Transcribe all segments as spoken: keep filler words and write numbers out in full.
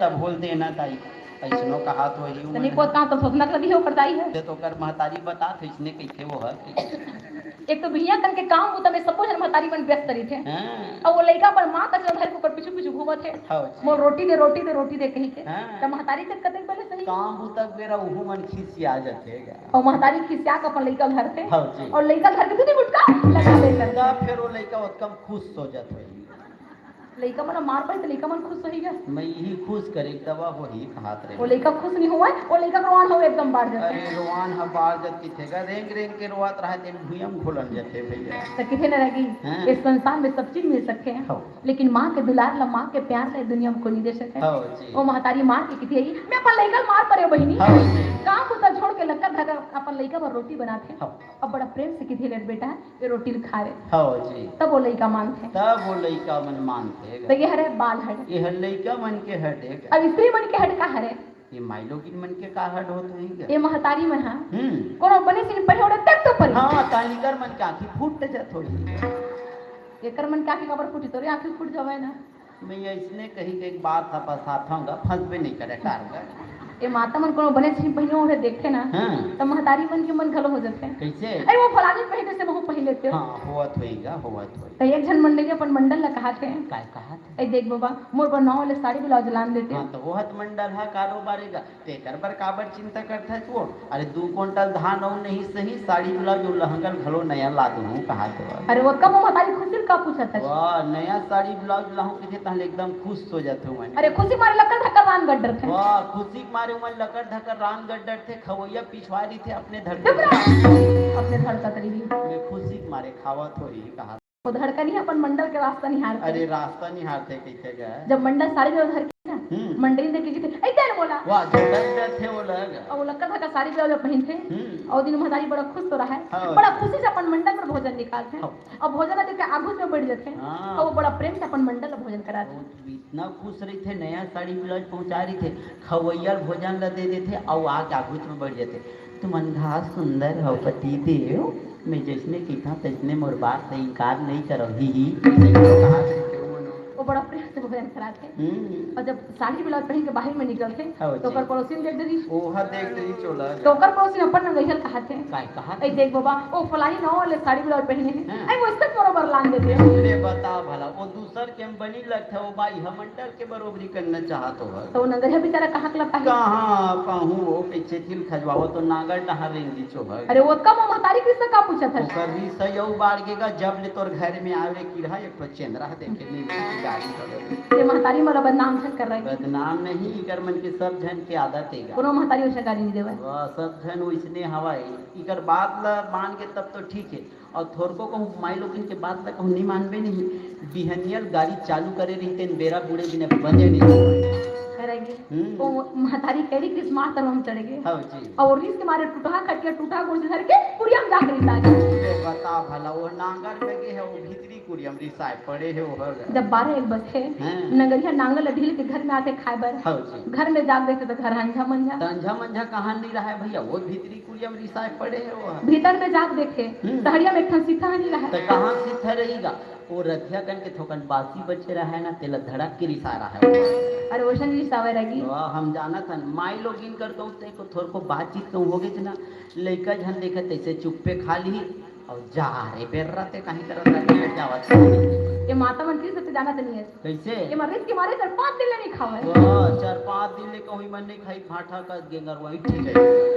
तब बोल देना ताई, अइसनो कहा तो ही तनी उमन पोत कहाँ तो सोचना कर दिए ओकर दाई है। ते तो ओकर महतारी बतात हे, इसने कहिथे वो है। एक तो बिहिया कन के काम बुता में सबो झन महतारी मन व्यस्त रहिथे। हाँ। अउ वो लइका अपन माँ कस धर के ओकर पीछू पीछू घूमत हे। हाँ जी। मोर रोटी दे, रोटी दे, रोटी दे कहि के। हाँ। त महतारी के कतेक बने सही। काम बुता के बेरा उहू मन खिसिया जाथे गा। अउ महतारी खिसिया के अपन लइका धरथे। हाँ जी। अउ लइका धर के दूधी मुटका लगा देथे। तब फिर वो लइका ओतका म खुश हो जाथे। लइका मन मार पाए त लइका मन खुश होही गा। मैं यही खुश करे दवा होही कहात रहे। वो लइका खुश नहीं होवय, वो लइका के रोवान हो एकदम बाढ़ जाथे। अरे रोवान ह बाढ़ जत किथे गा, रेंग रेंग के रोवत रहे तेन भुइयां म घुलन जाथे भैया। त किथे न रही, हाँ। इस संसार में सब चीज मिल सकथे हैं, हाँ। लेकिन माँ के दुलार ला, माँ के प्यार ला दुनिया में कोई नहीं दे सके। हाँ जी। वो महतारी मार के किथे ही, मैं अपन लइका ल मार परे बहिनी। हाँ जी। काम बुता छोड़ के लक्कड़ धक्का अपन लइका बर रोटी बनाथे। हाँ। अब बड़ा प्रेम से किथे ले बेटा, ये रोटी ल खा रे। हाँ जी। तब वो लइका मानथे। तब वो लइका मन मानथे। त ये हरे बाल हट। ये हर लइका मन के हटे। अब स्त्री मन के हट का हरे? ये माईलोगिन मन के का हट होत होही गा? ये महतारी मन हा। हम्म। कोनो बने से पढ़े ओढ़े तब तो पढ़े। हाँ, तालिकर मन के आँखी फूट जात होही। एकर मन के आँखी काबर फूटी? तोरे आँखी फूट जावय ना। मैं अइसने कही के एक बात ह फंसाथंव गा, फंसबे नहीं करे कार गा। ए माता मन कोनो बने चीज पहिने ओढ़े देखथे ना, हाँ। त महतारी मन के मन घलो हो जाथे। कैसे? अरे वो फलानी पहिने से महू पहिन लेते हो। हाँ, होवत होही गा, होवत होही। त एक झन मंडली अपन मंडल ला कहाथे। काय कहाथे? ए देख बाबा, मोर बर नवा वाले साड़ी ब्लाउज लान देते। हाँ, त वो हत मंडल ह कारोबारी गा। तेकर बर काबर चिंता करथस वो? अरे दू कुंटल धान अउ नहीं सही, साड़ी ब्लाउज अउ लहंगा घलो नया ला दूहूं कहा तो। अरे वो कम महतारी खुशी का पूछत हस? वाह, नया साड़ी ब्लाउज लाहूं किथे तहले एकदम खुश हो जाथे मन। अरे खुशी मारे लकड़ धक्का रान गड्डर थे। वाह, खुशी के मारे मन लकड़ धक्का रान गड्डर थे, खवैया पिछवारी थे अपने धरती। चुप रह। अपने धरती तरी। मैं खुशी के मारे खावत होही कहा। वो धड़कन ही अपन मंडल के रास्ता निहारथे। अरे, रास्ता निहारथे कहिथे गा। जब मंडल साड़ी में उधर के ना, हम्म। मंडली देख के कहिथे, "ए, तेन बोला।" वाह, झटक जाथे वो लग। अउ वो लक्का धक्का साड़ी ब्लाउज पहिनथे। हम्म। अउ दिन महतारी बड़ा खुश तो रहे। हाँ। बड़ा खुशी से अपन मंडल पर भोजन निकालथे। हाँ। अउ भोजन देख के आगू में बैठ जाथे। हाँ। अउ वो बड़ा प्रेम से अपन मंडल ला भोजन कराथे। वो इतना खुश रहिथे, नया साड़ी ब्लाउज पहुंचा रहिथे, खवैया ल भोजन ला दे देथे, अउ आके आगू में बैठ जाथे। तुमन घास सुंदर हो पति देव, मैं जैसने कहिथंव तैसने मोर बात से इनकार नहीं करो, ही ही। ऐसे क्यों कहा थे क्यों मनो? वो बड़ा प्रेम से भोजन कराथे। हम्म। अउ जब साड़ी ब्लाउज पहिन के बाहिर में निकलथे, हाँ, त ओकर जी। पड़ोसिन देख देही। ओहा देख देही चोला। त ओकर पड़ोसिन अपन नंगरिहा ल कहाथे। काय कहाथे? "ए देख बाबा, वो फलानी नवा वाले साड़ी ब्लाउज पहिने हे। हाँ। ए, वो सब बरोबर लान देथे।" ले बता भला, वो दूसर के म बनी लगथे, वो बाई ह मंडल के बरोबरी करना चाहत हो। त वो नंगरिहा बेचारा कहाँ के ला पाही? कहाँ पाहूँ वो, कइसे थिल खजवावत तो नांगर डहार रेंगी चोहर। अरे, वो कम महतारी के से का पूछत हस? ओकर रिस अउ बाढ़ गे गा, जब ले तोर घर में आवे रे किरहा, एक ठो चेंदरा देखे नहीं मिलती गाड़ी खड़े। ये महतारी मोला बदनाम झन कर रही। बदनाम नहीं, इकर मन के सब झन के आदत हे गा। कोनो महतारी वैसे गाली नहीं देवे। वाह, सब झन वैसने हवाए। इकर बात ला मान के तब तो ठीक है। अउ थोरको कहूँ माई लोगिन के बात ला कहूँ नहीं मानबे नहीं। बिहनिया ल गाड़ी चालू करे रहितेन बेरा बूड़े बिना बंदे नहीं। करेंगे। हम्म। वो महतारी कड़ी किस मार तरह हम चढ़ेंगे। हाँ जी। अउ रिस के मारे टूटहा खटिया टूटहा गोड़ से धर के कुड़िया म जाके रिसा गे। ले बता भला, वो नांगर में गे है, वो भीतरी कुड़िया म रिसाए पड़े है, वो हर। जब बारह एक बजथे, हाँ। नंगरिहा नांगर ल ढील के घर में आथे खाए बर। हाँ जी। घर में जाग देथे त घर अंझा मंझा। त अंझा मंझा कहाँ नहीं रहा है भैया, वो भीतरी कुरिया में रिसाए पड़े हे वो। भीतर में जाके देखे, हम्म। तहड़िया में एक ठन सीता ह नहीं रहा। त कहाँ सीता रही गा? वो रथिया कन के थोकन बासी बचे रहा है ना, तेला धड़क के रिसा रहा है वो। अरे वैसन रिसावे रही। वाह, हम जानत हन, माई लोगिन कर कहूँ ते को थोरको बातचीत कहूँ हो गई थी ना, लइका झन देखत तैसे चुप्पे खा ली। अउ जा रे बेर्रा ते कहीं तरह से निकल जावत। ये माता मन किस से जानत नहीं है। कैसे? ये मरीज के मारे चार पाँच दिन ले नहीं खावे। वाह, चार पाँच दिन ले कहूँ मन नहीं खाई, फाटा का गेंगर वही ठीक है।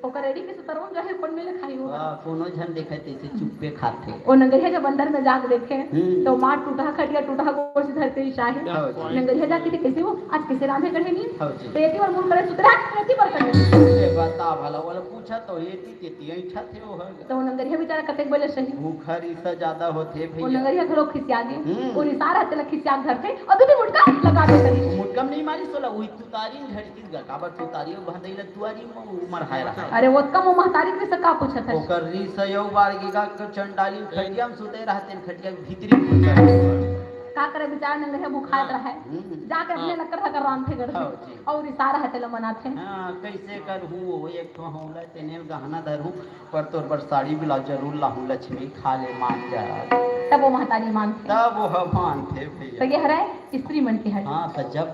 ओकर एड़ी के सुतरवन जो है, कोन में ले खाई होगा? वाह, कोनो झन देखे तैसे चुप्पे खाथे। ओ नंगरिया जब अंदर में जाके देखे, हम्म। तो मार टूटा खटिया, टूटा गोड़ से धरते ही शाही। हाँ जी। नंगरिया जाके देखे, "कैसे हो? आज कैसे रांधे कढ़े नहीं?" हाँ जी। तो एती बार मुंह करे सुतरा, एती बार करे। ये बता भला, वाला पूछा तो एती तेती ऐठा थे वो है। तो वो नंगरिया बेचारा कतेक बोले सही। भूखा रिसा ज्यादा होथे वो भैया। नंगरिया घलो खिसिया गे। हम्म। वो रिसा रहते ला खिसिया के धरथे, और दूधी मुटका लगा दे करी। मुटका में नहीं मारी सोला, वही तुतारी में झड़की गा, काबर तुतारी और भदई ला तुआरी में उमर हाय रहा। अरे, वो कम वो महतारी के से का पूछत है? ओकर रिस यो बार गिगा के चंडाली खटिया में सुते रहते, खटिया के भीतरी में सुते रहते। का करे बेचारा नंगरिया बुखात हाँ। रहा है। हम्म। जाके अपने हाँ। लकड़ धकर रांधे गढ़ हाँ, जी। और रिसा रहते ला मनाथे। हाँ, कैसे कर हूँ, वो एक ठो हौला तेने ल गहना धर हूँ, पर तोर बर साड़ी ब्लाउज जरूर लाहूँ लक्ष्मी, खा ले मान जा। तब वो महतारी मानथे। तब वो ह मानथे भैया। तो ये हरे स्त्री मन के हरे। हाँ, तो जब